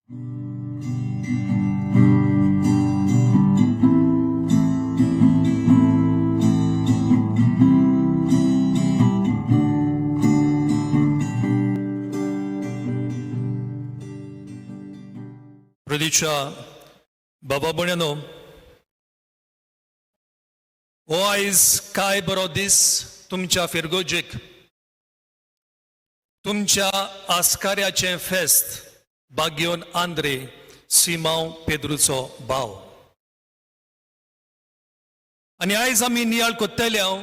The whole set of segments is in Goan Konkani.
प्रदीच्या बाबा भयणांनो, हो आयज काय बरो दीस तुमच्या फिरगोजेक, तुमच्या आस्काऱ्याचें फेस्त, बाग्योन आंद्रे सिमांव पेद्रूचो भाव. आनी आयज आमी नियाळ कोत्तले हांव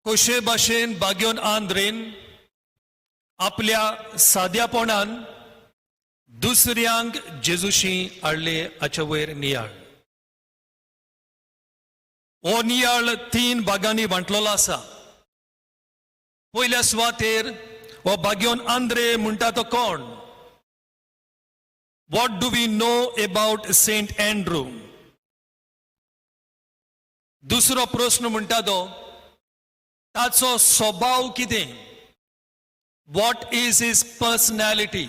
कशे भाशेन बाग्योन आंद्रेन आपल्या साद्यापणान दुसऱ्यांक जेजूशी हाडले हाचे वयर नियाळ. हो नियाळ तीन भागांनी वांटलेलो आसा. पयल्या सुवातेर हो बाग्योन आंद्रे म्हणटा तो कोण? What do we know about Saint Andrew? दुसरो प्रस्न म्हणटा तो, ताचो स्वभाव कितें? What is his personality?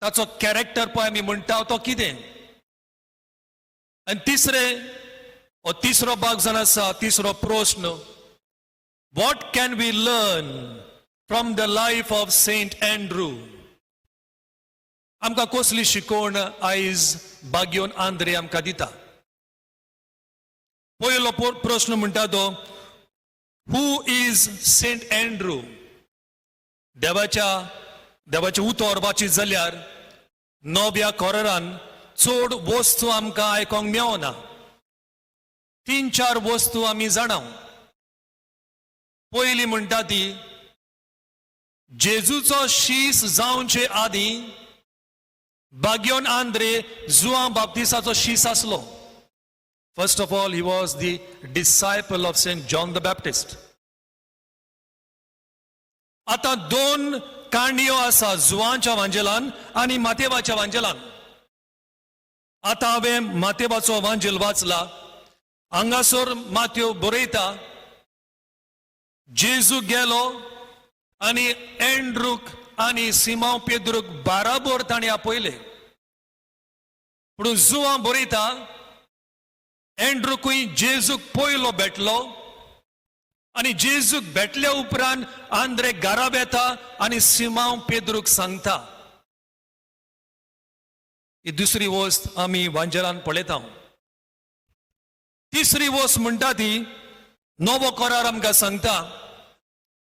ताचो कॅरेक्टर पळय आमी म्हणटा तो कितें? आनी तिसरें, हो तिसरो भाग जावन आसा, तिसरो प्रस्न, what can we learn from the life of Saint Andrew? आमकां कसली शिकवण आयज बाग्योन आंद्रे आमकां दिता? पयलो प्रस्न म्हणटा तो, who is Saint Andrew? देवाचें उतर वाचीत जाल्यार नव्या कोरारान चड वस्तू आमकां आयकोंक मेवना. तीन चार वस्तू आमी जाणा. पयली म्हणटा ती, जेजूचो शीस जावचे आदीं बाग्योन आंद्रे जुआं बाप्तिसाचो शीस आसलो. First of all, he was the disciple of Saint John the Baptist. आतां दोन काणयो आसा, जुवांच्या वांजेलान आनी मातेवाच्या वांजेलान. आतां हांवें मातेवाचो वांजेल वाचला. हांगासर मात्यो बरयता, जेजू गेलो आनी एंड्रूक आनी सिमांव पेद्रूक बाराबोर ताणें आपयले. पूण जुवां बरयता, एंड्रूकूय जेजूक पयलो भेटलो आनी जेजूक भेटल्या उपरांत आंद्रे घरा वेता आनी सिमांव पेद्रूक सांगता. ही दुसरी वस्त आमी वांजेलान पळयता. तिसरी वस्त म्हणटा ती, नवो करार आमकां सांगता,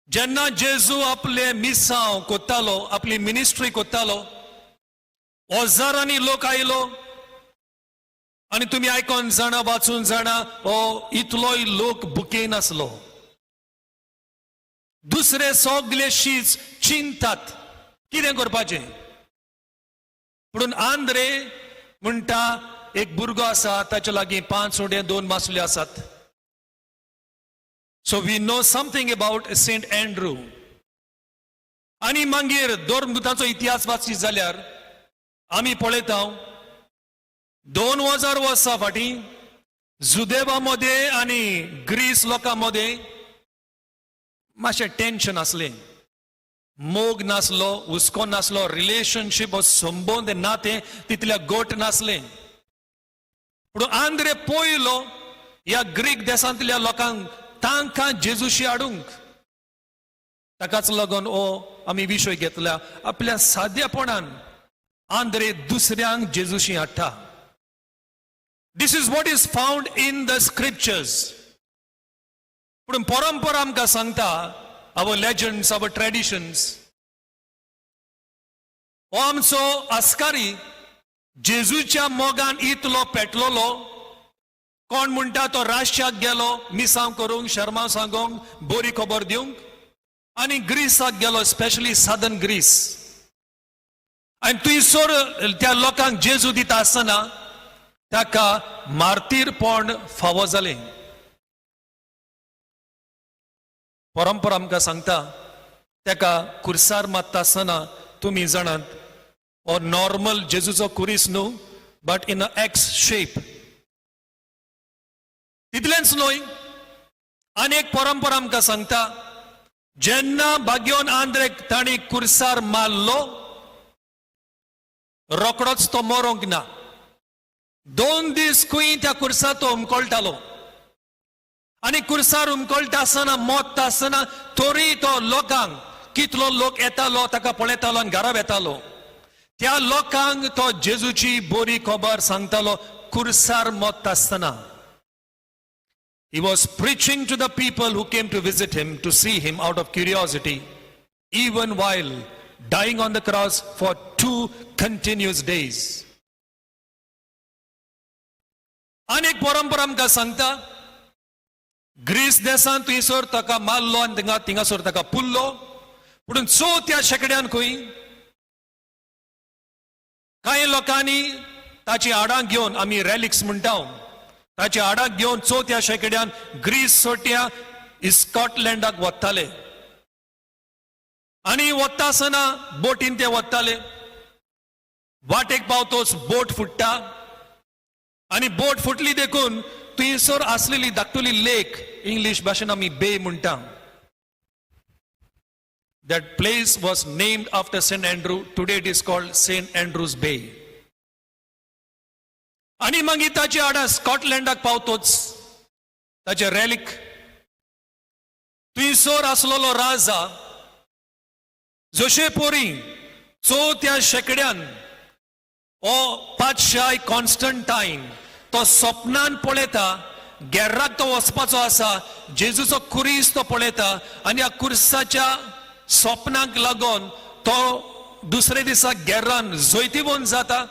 जेन्ना जेजू आपले मिसांव कोत्तालो, आपली मिनिस्ट्री कोत्तालो, हजारांनी लोक आयलो. आनी तुमी आयकोन जाणा, वाचून जाणा, हो इतलोय लोक बुकेन आसलो. दुसरे सगळे शीच चिंतात कितें करपाचें. पूण आंद्रे म्हणटा, एक भुरगो आसा, ताच्या लागीं पांच उडे दोन मासले आसात. So we know something about Saint Andrew. आनी मागीर धर्मदूताचो इतिहास वाचीत जाल्यार आमी पळयता, 2000 वर्सां फाटीं जुदेवा मदें आनी ग्रीस लोकां मदें मातशें टेन्शन आसलें. मोग नासलो, हुस्को नासलो, रिलेशनशीप, संबंद, नातें तितल्या गोट नासलें. पूण आंद्रे पयलो ह्या ग्रीक देशांतल्या लोकांक, तांकां जेजूशी हाडूंक. ताकाच लागून हो आमी विशय घेतला. आपल्या साद्यापणान आंद्रे दुसऱ्यांक जेजूशी हाडटा. This is what is found in the scriptures. पूण परंपरा आमकां सांगता, our legends, our traditions, हो आमचो आस्कारी जेजूच्या मोगान इतलो पेटलोलो. कोण म्हणटा तो राश्याक गेलो मिसांव करूंक, शर्मा सांगोंक, बरी खबर दिवंक आनी ग्रीसाक गेलो, स्पेशली सदर्न ग्रीस. आनी थंयसर त्या लोकांक जेजू दिता आसतना ताका मार्तीरपण फावो जालें. परंपरा आमकां सांगता, ताका कुर्सार मारता आसतना, तुमी जाणात, हो नॉर्मल जेजूचो कुरीस न्हू, but in a X shape. तितलेंच न्हय, आनी एक परंपरा आमकां सांगता, जेन्ना बाग्योन आंद्रेक तांणी कुर्सार मारलो रोकडोच तो मरोंक ना. 2 दीस खंय त्या कुर्सार तो उमकळटालो आनी कुर्सार उमकळटा आसतना, मोत्ता आसतना तरी तो लोकांक, कितलो लोक येतालो, ताका पळयतालो आनी घरा वेतालो. त्या लोकांक तो जेजूची बरी खबर सांगतालो कुर्सार मोत्ता आसतना. He was preaching to the people who came to visit him, to see him out of curiosity, even while dying on the cross for 2 continuous days. अनेक परंपरा आमकां सांगता, ग्रीस देशांत थंयसर ताका मारलो आनी थिंगासर ताका पुरलो. पूण चवथ्या शेंकड्यान खंय कांय लोकांनी ताची हाडां घेवन, आमी रेलिक्स म्हणटा, ताची हाडां घेवन चवथ्या शेंकड्यान ग्रीस सोट्या स्कॉटलँडाक वताले आनी वता आसतना बोटीन ते वताले. वाटेक पावतोच बोट फुट्टा आनी बोट फुटली देखून थंयसर आसलेली धाकटुली लेक, इंग्लीश भाशेन आमी बे म्हणटा. That place was named after Saint Andrew. Today it is called Saint Andrew's Bay. आनी मागीर ताची हाडां स्कॉटलँडाक पावतोच, ताचे रेलिक, थंयसर आसलेलो राजा जशे पोरी चवथ्या शेंकड्यान हो पातशाय कॉन्स्टंटायन तो स्वप्नान पळयता, गेर्राक तो वचपाचो आसा, जेजूचो कुरीस तो पळयता आनी ह्या कुर्साच्या स्वप्नाक लागून तो दुसरे दिसा गेर्रान जैतिवंत जाता.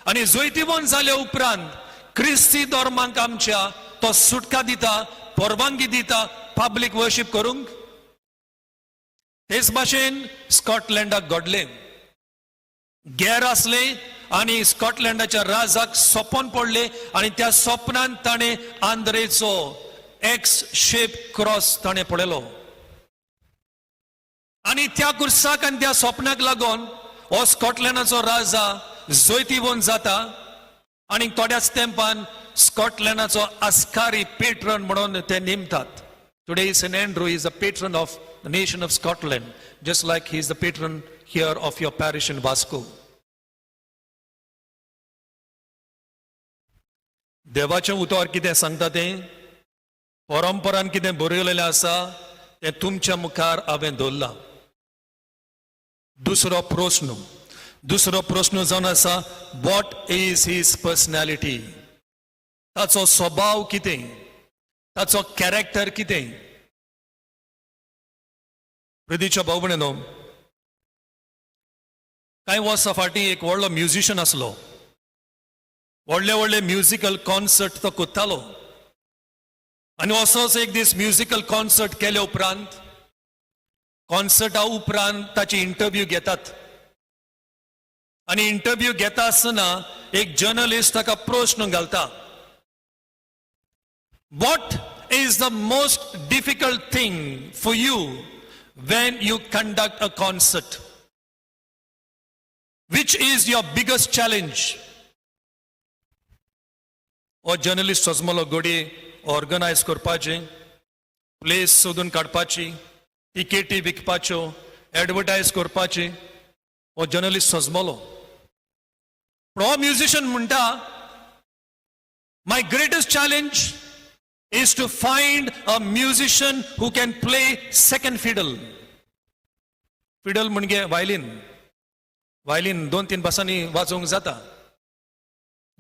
आनी जैतिवंत जाल्या उपरांत क्रिस्ती धर्माक आमच्या तो सुटका दिता, परवानगी दिता पब्लीक वर्शीप करूंक. तेच भाशेन स्कॉटलँडाक घडलें. गेर आसले आनी स्कॉटलँडाच्या राजाक सपन पडले आनी त्या सपनान ताणें आंद्रेचो एक्स शेप क्रॉस ताणें पळयलो आनी त्या कुर्साक आनी त्या सपनाक लागून हो स्कॉटलँडाचो राजा जैतिवंत जाता आनी थोड्याच तेंपान स्कॉटलँडाचो आस्कारी, पेट्रन म्हणून ते नेमतात. Today Saint Andrew is a patron of the nation of Scotland, just like he is the patron here of your parish in Vasco. देवाचें उतर कितें सांगता तें, परंपरान कितें बरयलेलें आसा तें तुमच्या मुखार हांवें दवरलां. दुसरो प्रस्न जावन आसा, what is his personality? ताचो स्वभाव कितें? ताचो कॅरेक्टर कितें? प्रितीच्या भाव भयणीनो, कांय वर्सां फाटीं एक व्हडलो म्युझिशन आसलो. व्हडले व्हडले म्युजिकल कॉन्सर्ट तो करतालो आनी असोच एक दीस म्युजिकल कॉन्सर्ट केले उपरांत, कॉन्सर्टा उपरांत ताची इंटरव्यू घेतात आनी इंटरव्यू घेता आसतना एक जर्नलिस्ट ताका प्रश्न घालता, "What is the most difficult thing for you when you conduct a concert? Which is your biggest challenge?" हो जर्नलिस्ट सजमलो, घडये ऑर्गनायज करपाचें, प्लेस सोदून काडपाची, तिकेटी विकपाच्यो, एडवर्टायज करपाची. हो जर्नलिस्ट सजमलो. पूण हो म्युझिशियन म्हणटा, "My greatest challenge is to find a musician who can play second fiddle." Fiddle म्हणजे वायलीन. वायलीन दोन तीन भासांनी वाजोवंक जाता.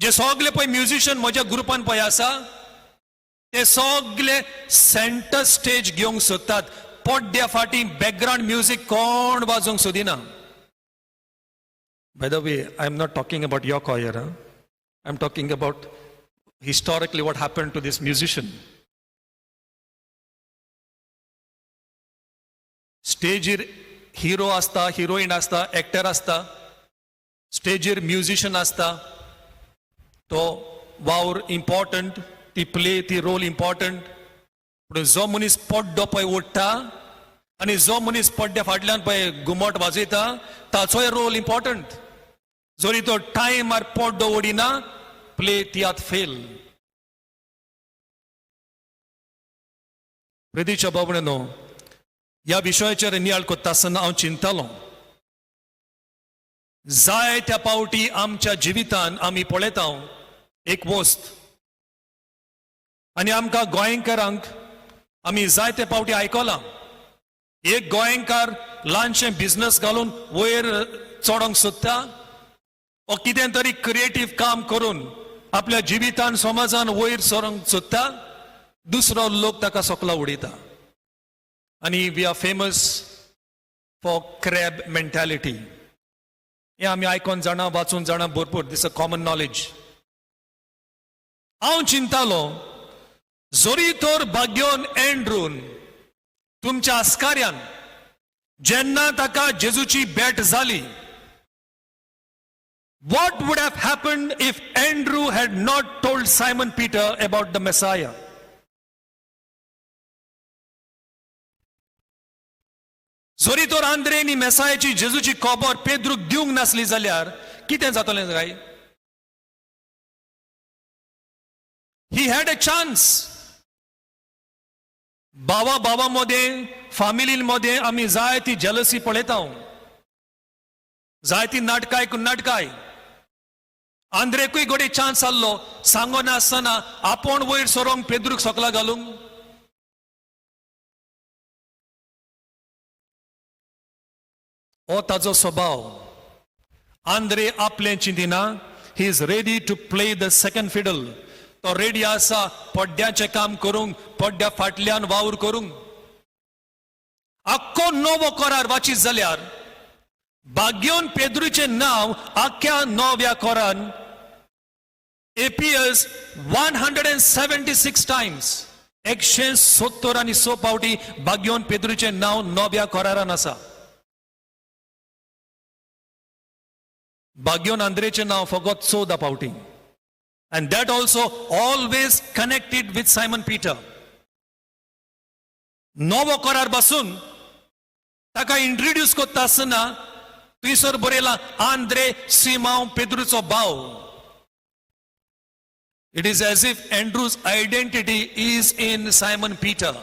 जे सगळे पळय म्युझिशियन म्हज्या ग्रुपान पळय आसा, ते सगळे सेंटर स्टेज घेवंक सोदतात. पड्ड्या फाटीं बॅकग्रावंड म्युजीक कोण वाजोवंक सोदिना. By the way, I am not talking about your choir. I am talking about historically what happened to this musician. स्टेजीर हिरो आसता, हिरोईन आसता, एक्टर आसता, स्टेजीर म्युझिशियन आसता. तो वावर इम्पॉर्टंट, ती प्ले, ती रोल इम्पॉर्टंट. पूण जो मनीस पड्डो पळय ओडटा आनी जो मनीस पड्ड्या फाटल्यान पळय घुमट वाजयता, ताचोय रोल इम्पॉर्टंट. जरी तो टायमार पड्डो ओडिना, प्ले तियात्र फेल. प्रितीच्या भावणेनो, ह्या विशयाचेर नियाळ करता आसतना हांव चिंतालो. जाय त्या पावटी आमच्या जिवितान आमी पळयता एक वस्त आनी आमकां गोंयकारांक आमी जायते पावटी आयकलां. एक गोंयकार ल्हानशें बिजनस घालून वयर चडोंक सोदता ओ कितें तरी क्रिएटीव काम करून आपल्या जिवितान समाजान वयर सरोंक सोदता, दुसरो लोक ताका सकला उडयता. आनी we are famous for crab mentality. हें आमी आयकोन जाणा, वाचून जाणा भरपूर. This a common knowledge. हांव चिंतालो, जरी तर भाग्योन एंड्रून तुमच्या आस्कार्यान जेन्ना ताका जेजूची भेट जाली, what would have happened if Andrew had not told Simon Peter about the Messiah? जरी तर आंद्रेनी मेसायाची, जेजूची खबर पेद्रूक दिवंक नासली जाल्यार कितें जातलें काय? He had a chance. भावा भावा मदें, फामिलीन मदें आमी जायती जेलसी पळयता, जायती नाटकाय नाटकाय. आंद्रेकूय घडये चान्स आसलो सांगनासतना आपूण वयर सरोंक, पेद्रूक सकला घालूंक. हो ताजो स्वभाव. आंद्रे आपलें चिंतिना. He is ready to play the second fiddle. तो रेडी आसा पड्ड्याचें काम करूंक, पड्ड्या फाटल्यान वावर करूंक. आख्खो नवो करार वाचीत जाल्यार भाग्योन पेद्रूचें नांव आख्ख्या नव्या कोरान appears 176 times. 176 फावटी भाग्योन पेद्रूचें नांव नव्या करारान आसा. भाग्योन आंद्रेचें नांव फकत 14 फावटी, and that also always connected with Simon Peter. नवो करार बसून ताका इंट्रोड्यूस करता आसतना थंयसर बरयला, आंद्रे, सिमांव पेद्रूचो भाव. It is as if Andrew's identity is in Simon Peter.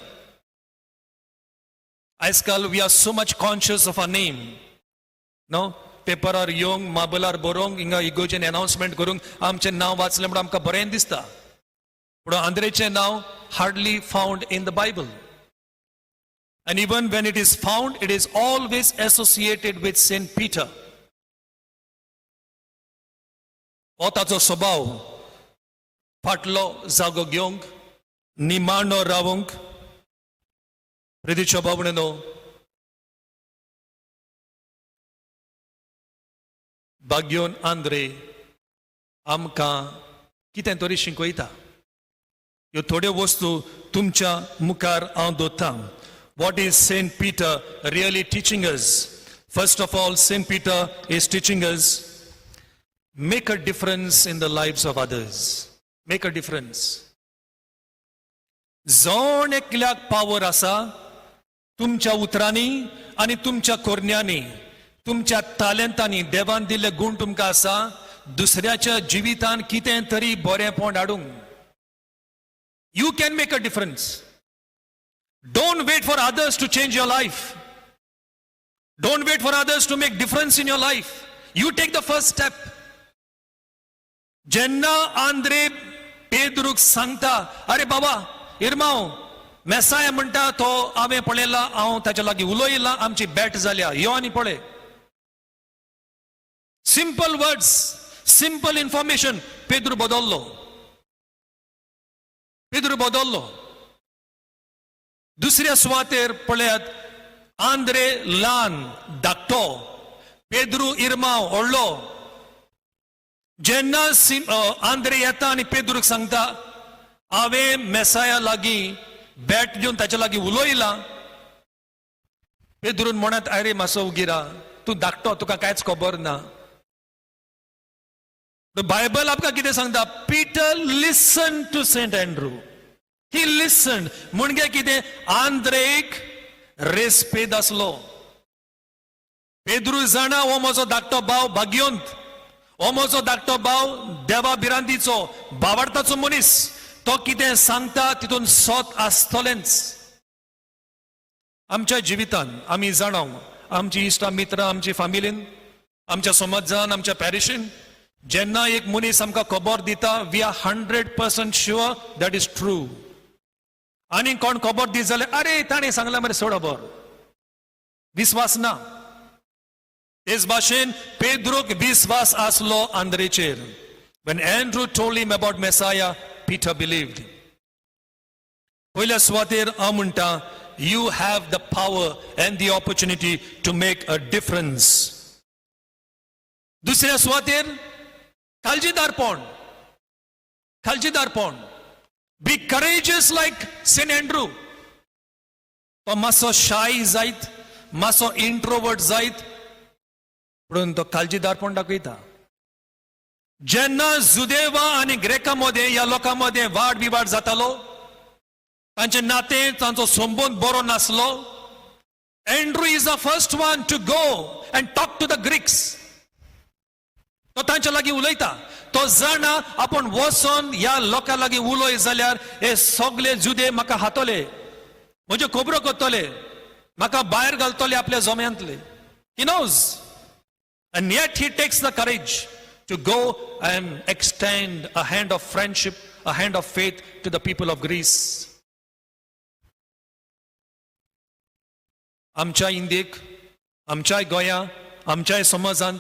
आजकाल we are so much conscious of our name, no? पेपरार येवंक, माबलार बरोवंक, हिंगा इगोजेन अनाउन्समेंट करूंक आमचें नांव वाचलें म्हणून आमकां बरें दिसता. पूण आंद्रेचें नांव hardly found in the Bible. And even when it is found, it is always associated with Saint Peter. हो ताचो स्वभाव, फाटलो जागो घेवंक, निमाणो रावंक. प्रितीचो बाबणो, भाग्योन आंद्रे आमकां कितें तरी शिकयता. ह्यो थोड्यो वस्तू तुमच्या मुखार हांव दवरतां. What is Saint Peter really teaching us? First of all, Saint Peter is teaching us, make a difference in the lives of others. Make a difference. जण एकल्याक पावर आसा तुमच्या उतरांनी आनी तुमच्या कोरण्यांनी, तुमच्या तालेंतांनी. देवान दिल्ले गूण तुमकां आसा दुसऱ्याच्या जिवितान कितें तरी बरेंपण हाडूंक. You can make a difference. Don't wait for others to change your life. Don't wait for others to make difference in your life. You take the first step. जेन्ना आंद्रे पेद्रूक सांगता, अरे बाबा इरमाव, मेसाय म्हणटा तो हांवें पळयला, हांव ताच्या लागीं उलयला, आमची भेट जाल्या, यो आनी पळय. Simple words, simple information. Pedro बदललो, पेद्रू बदललो. दुसऱ्या सुवातेर पळयात, आंद्रे ल्हान धाकटो, पेद्रू इरमाव व्हडलो. जेन्ना आंद्रे येता आनी पेद्रूक सांगता, हांवें मेसाया लागीं भेट दिवन ताच्या लागीं उलयलां, पेद्रून म्हणत, अरे मातसो उगिरा, तूं धाकटो, तुका कांयच खबर ना. बायबल आमकां कितें सांगता? Peter listen to Saint Andrew. He listen. म्हणजे कितें? आंद्रेक रेस्पेद आसलो. पेद्रू जाणा, हो म्हजो धाकटो भाव भाग्योंत, हो म्हजो धाकटो भाव देवा भिरांतीचो, बावडताचो मनीस, तो कितें सांगता तितून सत आसतलेंच. आमच्या जिवितान आमी जाणा, आमची इश्टा मित्रां, आमची फामिलीन आमच्या समाजान, आमच्या पॅरिशीन जेन्ना एक मनीस आमकां खबर दिता, we are 100% sure that is true. आनी कोण खबर दीत जाल्यार, अरे, ताणें सांगलां मरे, सोड खबर, विस्वास ना. तेच भाशेन पेद्रूक विस्वास आसलो आंद्रेचेर. When Andrew told him about Messiah, Peter believed. पयल्या सुवातेर हांव म्हणटा, you have the power and the opportunity to make a difference. दुसऱ्या सुवातेर काळजीदारपण, काळजीदारपण. Be courageous like Saint Andrew. तो मातसो शाय जायत, मातसो इंट्रोवर्ट जायत, पूण तो काळजीदारपण दाखयता. जेन्ना जुदेवा आनी ग्रेका मदें, ह्या लोकां मदें वाद विवाद जातालो, तांचे नातें, तांचो संबंद बरो नासलो, Andrew is the first one to go and talk to the Greeks. तो तांच्या लागीं उलयता. तो जाणा, आपूण वचोन ह्या लोकां लागीं उलय जाल्यार हे सगळे जुदे म्हाका हातले, म्हज्यो खबरो करतले, म्हाका भायर घालतले आपल्या जोम्यांतले. He knows. And yet he takes the courage to go and extend a hand of friendship, a hand of faith to the people of Greece. आमच्या इंदीक, आमच्याय गोंया, आमच्याय समाजांत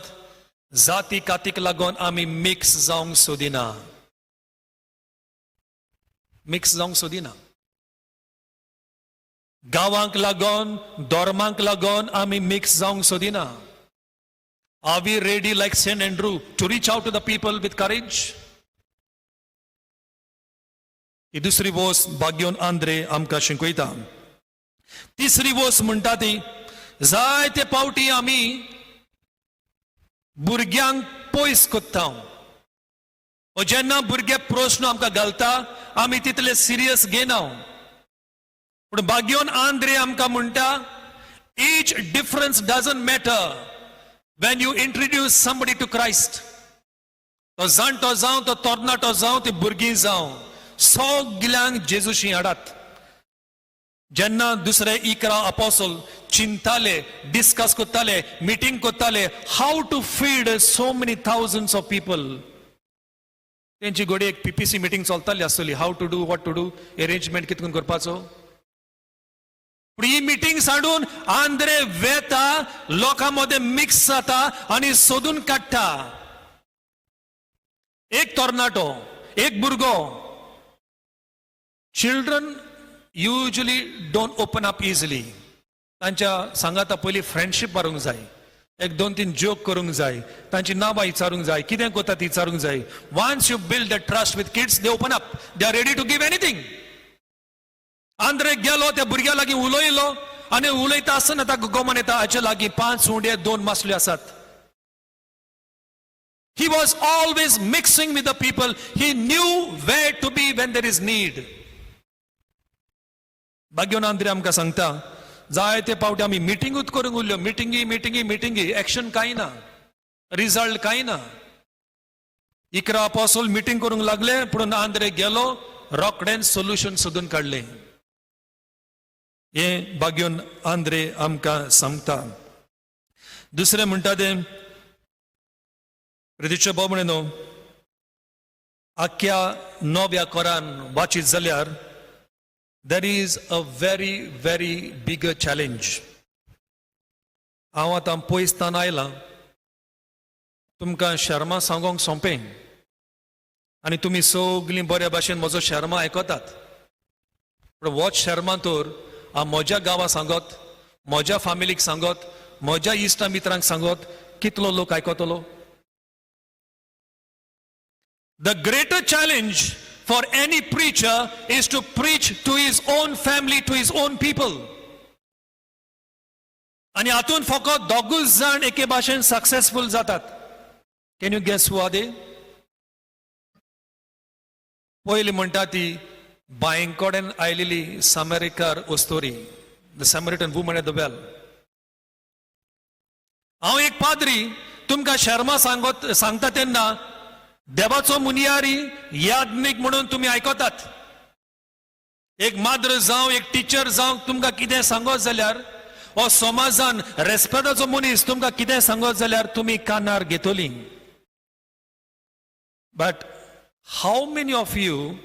जाती कातीक लागून आमी मिक्स जावंक सोदिना, मिक्स जावंक सोदिना. गांवांक लागून, धर्मांक लागून आमी मिक्स जावंक सोदिना. Are we ready, like Saint Andrew, to reach out to the people with courage? ही दुसरी वस्त भाग्योन आंद्रे आमकां शिकयता. तिसरी वस्त म्हणटा ती, जायते पावटी आमी भुरग्यांक पयस करता. ओ जेन्ना भुरगे प्रश्न आमकां घालता, आमी तितले सिरियस घेना. पूण भाग्योन आंद्रे आमकां म्हणटा, each difference doesn't matter when you introduce somebody to Christ. तो जाणटो जावं, तो तरणाटो जावं, ती भुरगीं जावं, सगल्यांक जेजूशी हाडात. जेन्ना दुसरे 11 अपोसल चिंताले, डिस्कस करताले, मिटींग करताले, how to feed so many thousands of people, तेंची घडये एक पीपीसी मिटींग चलताली आसतली, how to do, what to do, arrangement कितकून करपाचो. पूण ही मिटींग सांडून आंद्रे वेता, लोकां मदें मिक्स जाता आनी सोदून काडटा एक तरणाटो, एक भुरगो. Children usually don't open up easily. तांच्या सांगाता पयलीं फ्रेंडशीप मारूंक जाय, एक दोन तीन जोक करूंक जाय, तांची नांवां विचारूंक जाय, कितें करता ती विचारूंक जाय. Once you build the trust with kids, they open up, they are ready to give anything. Andre गेलो, त्या भुरग्या लागीं उलयलो आनी उलयता आसतना ताका गोमन येता, हाचे लागीं पांच उंडे, दोन मासल्यो आसात. He was always mixing with the people. He knew where to be when there is need. भाग्योन Andre आमकां सांगता, जायते पावटी आमी मिटिंगूच करूंक उरल्यो, मिटिंगी, मिटिंगी, मिटिंगी, एक्शन कांय ना, रिजल्ट कांय ना. 11 अपोसल मिटींग करूंक लागले, पूण आंद्रे गेलो, रोकडेन सोल्युशन सोदून काडलें. हें भाग्योन आंद्रे आमकां सांगता. दुसरें म्हणटा तें, प्रितीचे भाव म्हणून, आख्या नव्या कोरान वाचीत जाल्यार there is a very very big challenge. हांव आतां पयसतान आयलां, तुमकां शर्मा सांगोंक सोंपें आनी तुमी सगलीं बऱ्या भाशेन म्हजो शर्मा आयकतात. पूण वच शर्मा तर हांव म्हज्या गांवा सांगत, म्हज्या फामिलीक सांगत, म्हज्या इश्टा मित्रांक सांगत, कितलो लोक आयकतलो? The greater challenge for any preacher is to preach to his own family, to his own people. आनी हातून फकत दोगूच जाण एके भाशेन सक्सेसफूल जातात. Can you guess who are they? पयली म्हणटा ती बांय कडेन आयलेली सामेरिकार अस्तोरी, the Samaritan woman at the well. हांव एक पाद्री तुमकां शर्मा सांगत सांगता तेन्ना देवाचो मुनियारी, याज्ञीक म्हणून तुमी आयकतात. एक माद्र जावं, एक टिचर जावं, तुमकां कितें सांगत जाल्यार हो समाजान रेस्पेदाचो मनीस तुमकां कितें सांगत जाल्यार तुमी कानार घेतली. But how many of you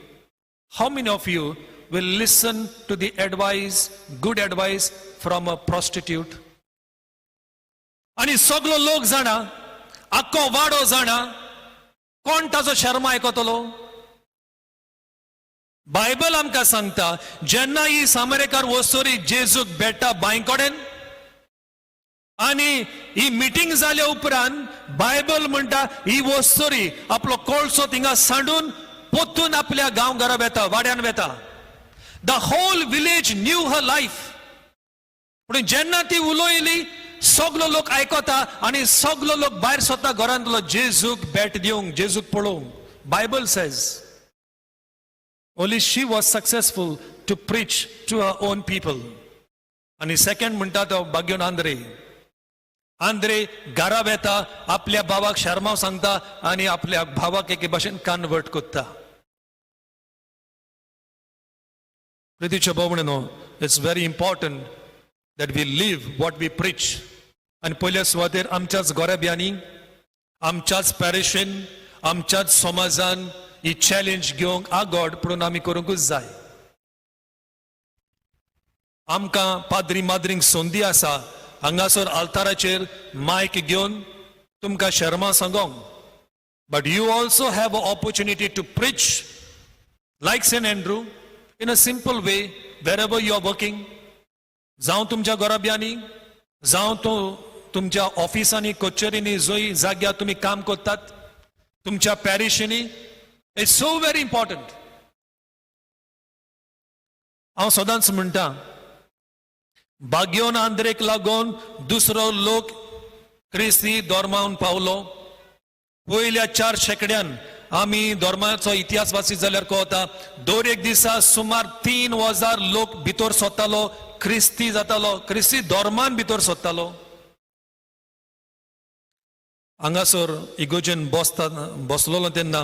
will listen to the advice, good advice from a prostitute? आनी सगलो लोक जाणा, आख्खो वाडो जाणा, कोण ताचो शर्मा आयकतलो? बायबल आमकां सांगता, जेन्ना ही सामरेकार वस्तुरी जेजूक भेट्टा बांय कडेन आनी ही मिटींग जाल्या उपरांत, बायबल म्हणटा, ही वस्तुरी आपलो कोळसो थिंगा सांडून पोतून आपल्या गांव घरा वेता, वाड्यान वेता. The whole village knew her life. पूण जेन्ना ती उलयली, सगलो लोक आयकता आनी सगलो लोक भायर सरता घरांतलो जेजूक भेट दिवंक, जेजूक पळोवंक. Bible says only she was successful to preach to her own people. आनी सेकंड म्हणटा तो बाग्योन आंद्रे. आंद्रे घरा वेता, आपल्या भावाक शर्माव सांगता आनी आपल्या भावाक एके भाशेन कन्वर्ट करता. प्रितीच्या भोवणो, it's very important that we live what we preach. आनी पयल्या सुवातेर आमच्याच गोरेब्यांनी, आमच्याच पॅरिशीन, आमच्याच समाजान ही चॅलेंज घेवंक आगोड म्हणून आमी करूंकूच जाय. आमकां पाद्री माद्रींक संदी आसा हांगासर आल्ताराचेर मायक घेवन तुमकां Sharma सांगोंक, but you also have a opportunity to preach like Saint Andrew in a simple way wherever you are working. जावं तुमच्या घराब्यांनी, जावं तूं तुमच्या ऑफिसांनी, कचेरींनी, जंय जाग्यार तुमी काम करतात, तुमच्या पॅरिशींनी. It's so very important. हांव सदांच म्हणटा, बाग्योन आंद्रेक लागून दुसरो लोक क्रिस्ती धर्मान पावलो. पयल्या चार शेंकड्यान आमी धर्माचो इतिहास वाचीत जाल्यार कळटा, दर एक दिसा सुमार 3000 लोक भितर सोदतालो, क्रिस्ती जातालो, क्रिस्ती धर्मान भितर सोदतालो. हांगासर इगोजेन बसता बसलोलो तेन्ना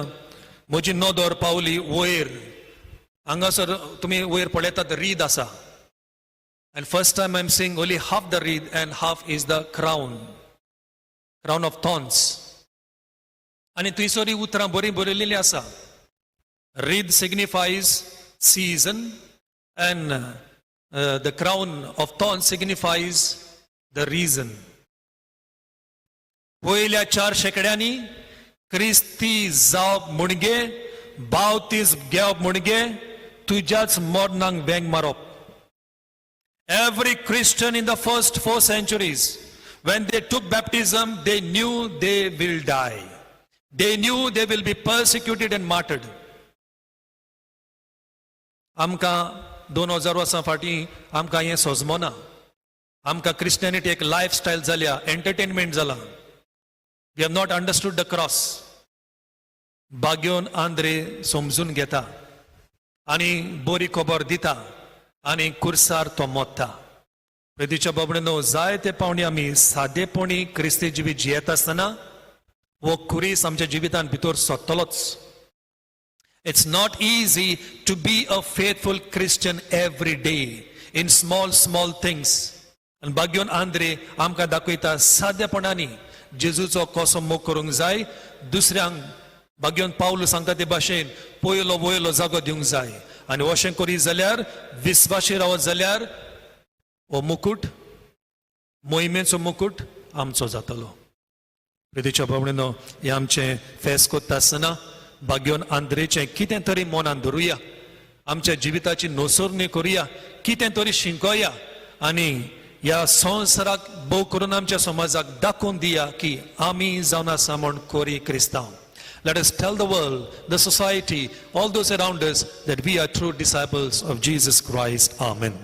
म्हजी नदर पावली वयर. हांगासर तुमी वयर पळयतात, रीद आसा. And first time I am seeing only half the wreath and half is the crown, crown of thorns. आनी थंयसर ही उतरां बरीं बरयलेलीं आसा. Wreath signifies season and the crown of thorn signifies the reason. पयल्या चार शेंकड्यांनी क्रिस्ती जावप म्हणगे, बावतीस घेवप म्हणगे तुज्याच मरणाक वेंग मारप. Every Christian in the first four centuries, when they took baptism, they knew they will die. They knew they will be persecuted and martyred. आमकां 2000 वर्सां फाटीं आमकां हें सोजमना. आमकां क्रिस्टियनिटी एक लायफ स्टायल जाल्या, एंटरटेनमेंट जाला. We have not understood the cross. बाग्योन आंद्रे समजून घेता आनी बरी खबर दिता आनी कुर्सार तो मोत्ता. प्रितीच्या बाबडनो, जायते पावणी आमी सादेपणी क्रिस्ती जिवीत जियेत आसतना हो खुरीस आमच्या जिवितान भितर सोदतलोच. It's not easy to be a faithful Christian every day in small small things. आनी बाग्योन आंद्रे आमकां दाखयता सादेपणांनी जेजूचो कसो मोग करूंक जाय, दुसऱ्यांक बाग्योन पावल सांगता ते भाशेन पयलो वयलो जागो दिवंक जाय. आनी अशें करीत जाल्यार, विस्वाशी रावत जाल्यार, हो मुकूट, मोहिमेचो मुकूट आमचो जातलो. प्रितीच्या बाबणीनो, हें आमचें फेस कोत्ता आसतना बाग्योन आंद्रेचें कितें तरी मनान धरुया, आमच्या जिविताची नोसरणी करुया, कितें तरी शिंकोया आनी ह्या संवसाराक, भोव करून आमच्या समाजाक दाखोवन दिया की आमी जावन आसा म्हूण कोरी क्रिस्तांव. Let us tell the world, the society, all those around us that we are true disciples of Jesus Christ. Amen.